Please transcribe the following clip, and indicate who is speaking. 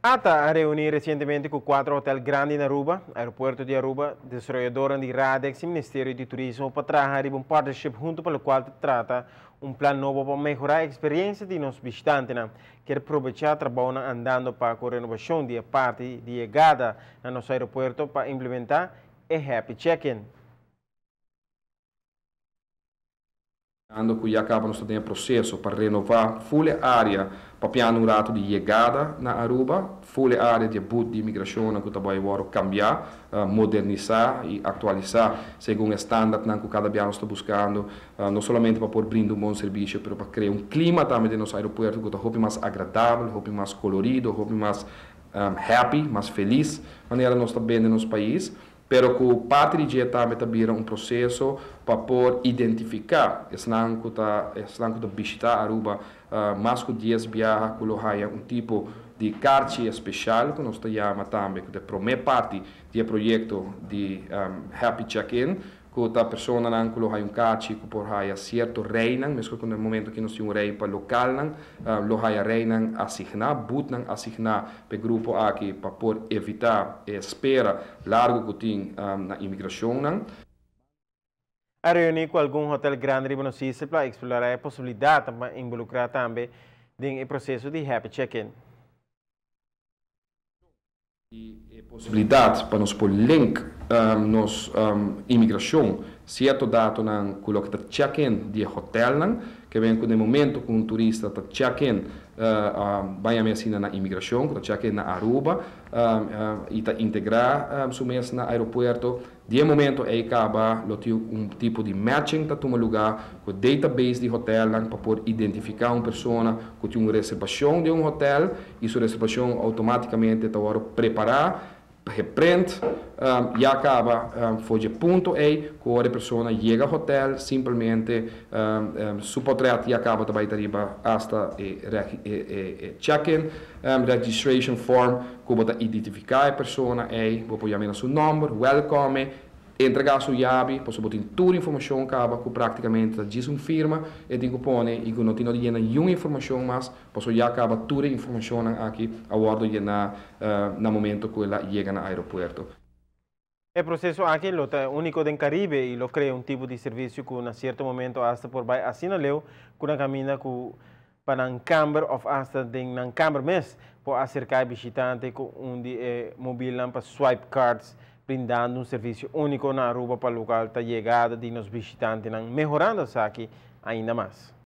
Speaker 1: ATA a reuni recientemente cu cuatro hotel grandi na Aruba, Aeropuerto di Aruba, desaroyador di Radex y Ministerio di Turismo pa traha un partnership hunto, pa cual ta trata un plan nobo pa mehora e experiencia di nos bishitantenan. Kier aprovecha trabou andando pa e renobacion di parti di yegada na nos aeropuerto pa implementa e Happy Check-in.
Speaker 2: Ando cu ya caba nos tin proceso pa renoba full area, papiando un rato di yegada na Aruba, full area di booth di imigracion cu tambe awor cambia, modernisa y actualisa segun e standard cu cada biaha nos ta buscando, no solamente pa por brinda un bon servicio, mas pa crea un clima tambe den nos aeropuerto cu ta hopi mas agradabel, hopi mas colorido, hopi mas happy, mas feliz, manera nos ta den nos pais. Pero cu parti di dje tambe ta un proceso pa por identifica esnan cu ta bishita Aruba mas cu 10 biaha, cu haya un tipo di carta special cu nos ta yama tambe di prome parti di e proyecto di Happy Check-in, cu e personanan cu haya un carta cu por haya cierto rijnan, mesmo cu na momento cu nos tin un rij pa localnan, lo haya rijnan asigna, boothnan asigna pa e grupo aki pa por evita espera largo cu tin na imigracion.
Speaker 1: A reuni cu algun hotel grandi na nos pa explora e posibilidad pa involucra tambe den e proceso di Happy Check-in.
Speaker 2: E posibilidad pa nos por link nos imigracion, cierto datonan cu ta check-in di hotelnan, kiermen cu na momento cu un turista ta check-in, bay asina na imigracion, cu ta check-in na Aruba y ta integra su mes na aeropuerto, di momento ey caba lo tin un tipo di matching ta tuma luga cu database di hotel pa por identifica un persona cu tin un reservacion di un hotel y su reservacion automaticamente ta prepara, reprint, ya caba for di e punto ey cu e persona yega hotel, simplemente su portret ya caba tambe ariba hasta e check-in registration form cu ta identifica e persona ey, bo por yama su nomber, welcome, entrega su yabi, pasobra tin tur informacion caba cu practicamente ta djis un firma y tin cu pone y cu no tin di yena ningun informacion mas, pasobra ya caba tur informacion aki a wordo yena na momento cu el a yega na aeropuerto.
Speaker 1: E proceso aki lo ta unico den Caribe y lo crea un tipo di servicio cu na cierto momento hasta por bay asina leu cu na caminda cu pa nan camber of hasta den nan camber mes por acerca bishitante cu un di mobiel pa swipe cards, brindando un servicio unico na Aruba pa loke ta yegada di nos bishitantenan, mehorando esaki ainda mas.